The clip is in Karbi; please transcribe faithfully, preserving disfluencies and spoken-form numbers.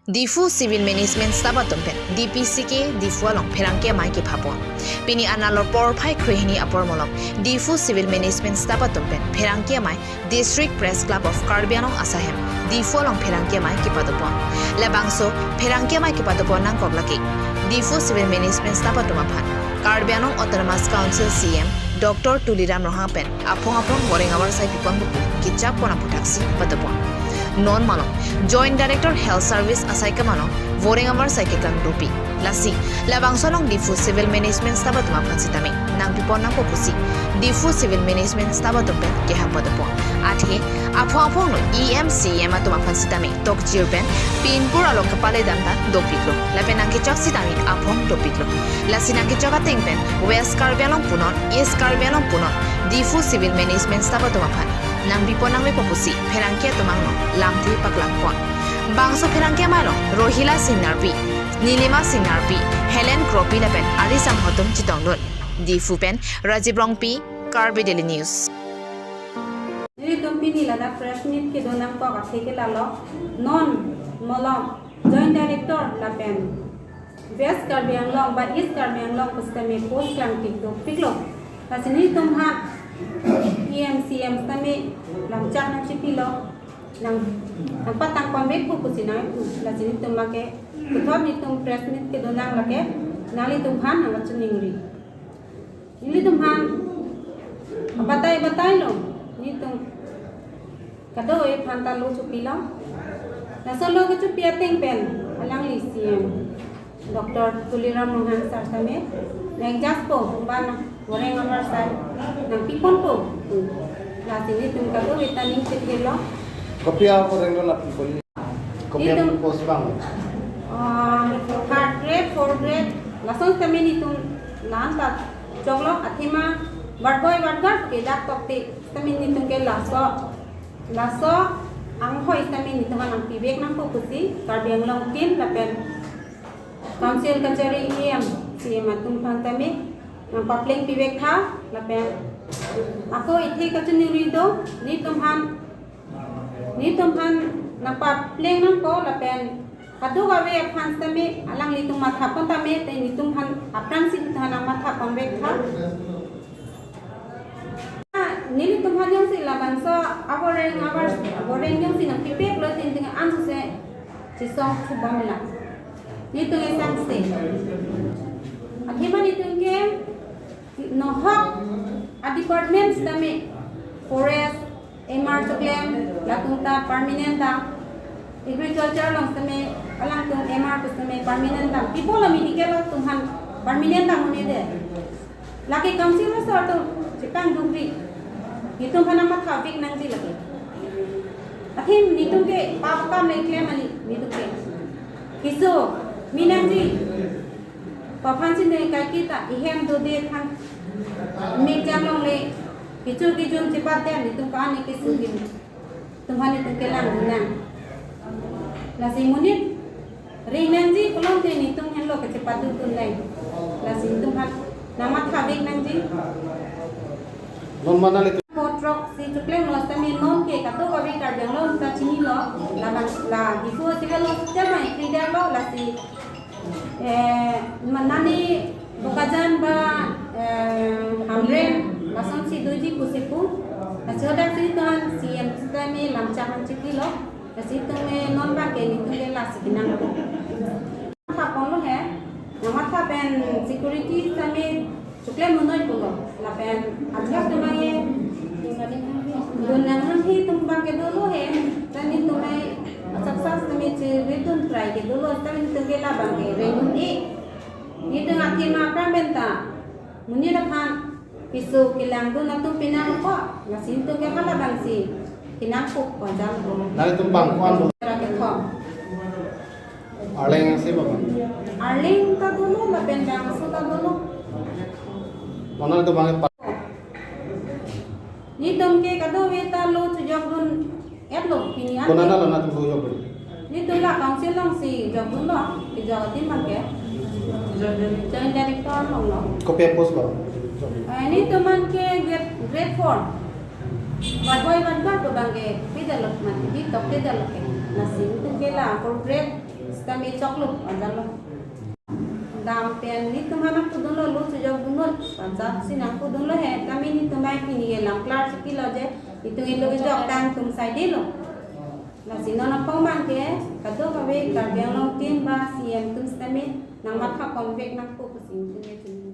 Diphu Civil Management Staff atum pen D P C K Diphu along pherangke amei kepapon. Pini analo porphai krehini apor malom Diphu Civil Management Staff atum pen pherangke amei District Press Club of Karbi Anglong asaihem Diphu along pherangke amei kepadopon. Labangso pherangke amei kepadopon nangkok lake Diphu Civil Management Staff atum aphan Karbi Anglong Autonomous Council C E M Doctor Tuliram Ronghang pen aphong aphong voreng avarsai piponpo pu kechapon aputhaksi padopon. Non malom Joint Director Health Service asai kamalom voreng avarsai keklang dopik. Lasi labangso along Diphu Civil Management Staff atum aphan sitame nangpipon nangpo pusi Diphu Civil Management Staff atum pen kehang padopon. Athe aphong aphong lo E M C M atum aphan sitame tokjir pen pinpur along kapale damtang dopiklo. Lapen nangkechok sitame aphong dopiklo. Lasi nangkechok ateng pen West Karbi Anglong punon, East Karbi Anglong punon, Diphu Civil Management Staff atum aphan nangpipon nangvepo pusi pherangke atum angno lamthe paklangpon. Bangso pherangke amei along Rohila Singh Narpi, Nilima Singh Narpi, Helen Kropi lapen arisang atum chetongdun. Diphu pen Rajiv Rongpi, Karbi Daily News. Nelitum pini ladak press meet kedo nangkok athe ke lalo, non malom Joint Director lapen West Karbi Anglong ba East Karbi Anglong pusitame post klangpik dopiklo. Lasi nelitum aphan E M C M sitame lamchak nangchipilo, nang nangpatangponvekpo pusi nang, lasi nelitum make puthot nelitum press meet kedo nang lake nanglitum aphan nangkachiningri. Nelitum aphan abatai batailo, nelitum kadokave aphan ta lo chopilo. Laso lo kechopi ateng pen alangli C E M Doctor Tuliram Ronghang sir sitame nang-adjustpo ba nang voreng avarsai nangpiponpo. Lasi nelitum kadokave ta ning chethelo. Kopi avoreng lo nangpipon? Kopi a Nelitum post bang? Ah, third grade, fourth grade, lason sitame nelitum la-an ta choklo, athema ward boy, ward girl ke dak tokte sitame nelitum ke laso, laso anghoi sitame nelitum aphan nangpivek nangpo pusi Karbi Anglong tin lapen Council kachari E M, C E M atum aphan sitame nangpapleng pivek tha lapen ako ithe kachiningri do, nelitum aphan, nelitum aphan nangpapleng nangpo lapen kadokave aphan sitame alanglitum mathapon tame te nelitum aphan aphrangsi nelitum aphan nangmathaponvek tha. Ah, nelitum aphan jongsi labangso avoreng avar, avoreng jongsi nangpipiklo tin ting ansi chesong thubom la. Nelitum esang se. Athema nelitum ke nohok a-department sitame forest, M R choklem, latum ta permanent dam, agriculture along sitame, alangtum M R pu sitame permanent dam. Pipo la medical atum aphan permanent dam un-e de. Lake council asor atum chepangdukri. Nelitum aphan nangmathavek nangji lake. Athema nelitum ke pap kam le klem ani nelitum ke. Keso, mi nangji. Paphan si ne kaiketa, ihem dode thang. Mek jam longle, kechur kejun chepat den, nelitum ka ani keso gin. Nelitum aphan nelitum kelang dunang. Lasi monit reng nangji pulote nelitum henlo kachepatdun nang. Lasi nelitum aphan nangmathavek nangji. Non mana le Kotrok si choklem lo sitame non ke kadokave Karbi Anglong ta chinilo, la, la Diphu Civil Hospital ma ikri detlo, lasi eh, ma nani Bokajan ba, eh, Hamren, lasonsi doji pusi pu. Lasi hadak si nelitum C E M sitame lamchak nangchipilo. Lasi nelitum non abang ke nelitum ke lasi kenang. Matha ponlo he, nangmatha pen security sitame choklem monoi pulo. Lapen ajak sitame dun nanghanghe atum abang ke dolo he, ta nelitum asapsap sitame cheredun try ke dolo, sitame nelitum ke labang ke reng un-e. Nelitum athema aphrang pen ta monit aphan keso kelangdun atum pinangpo, lasi nelitum ke halabangsi kenangpo pu ajal ko. Nanglitum bang ko-an dolo? Ra kethom. Arleng si bang? Arleng ta dolo lapen bangso ta dolo. Mana itu bang pa- Nelitum ke kadokave ta lo chojokdun etlo pini an. Konat lo nangtum lo jokdun? Nelitum la council alongsi jokdunlo, kejok adim abang ke. Joint director along lo. Kopi a-post lo? Eh, nelitum abang ke grade, grade four. Ward boy, ward girl pu abang ke pedalok mati, di tok pedalok ke. Lasi nelitum ke la four grade Kami choklo, ajalo. Dam pen netum aphan nangpudunlo, lo chojokdunnon, pajak si nangpudunlo he, kami netum aphan pini ke lam clear si pilo je, itum ilo kejok tang atum saidelo. Lasi non apong abang ke, kadokave Karbi Anglong team ba C M atum sitame, nangmatha convict nangpo pusi itum ke chini.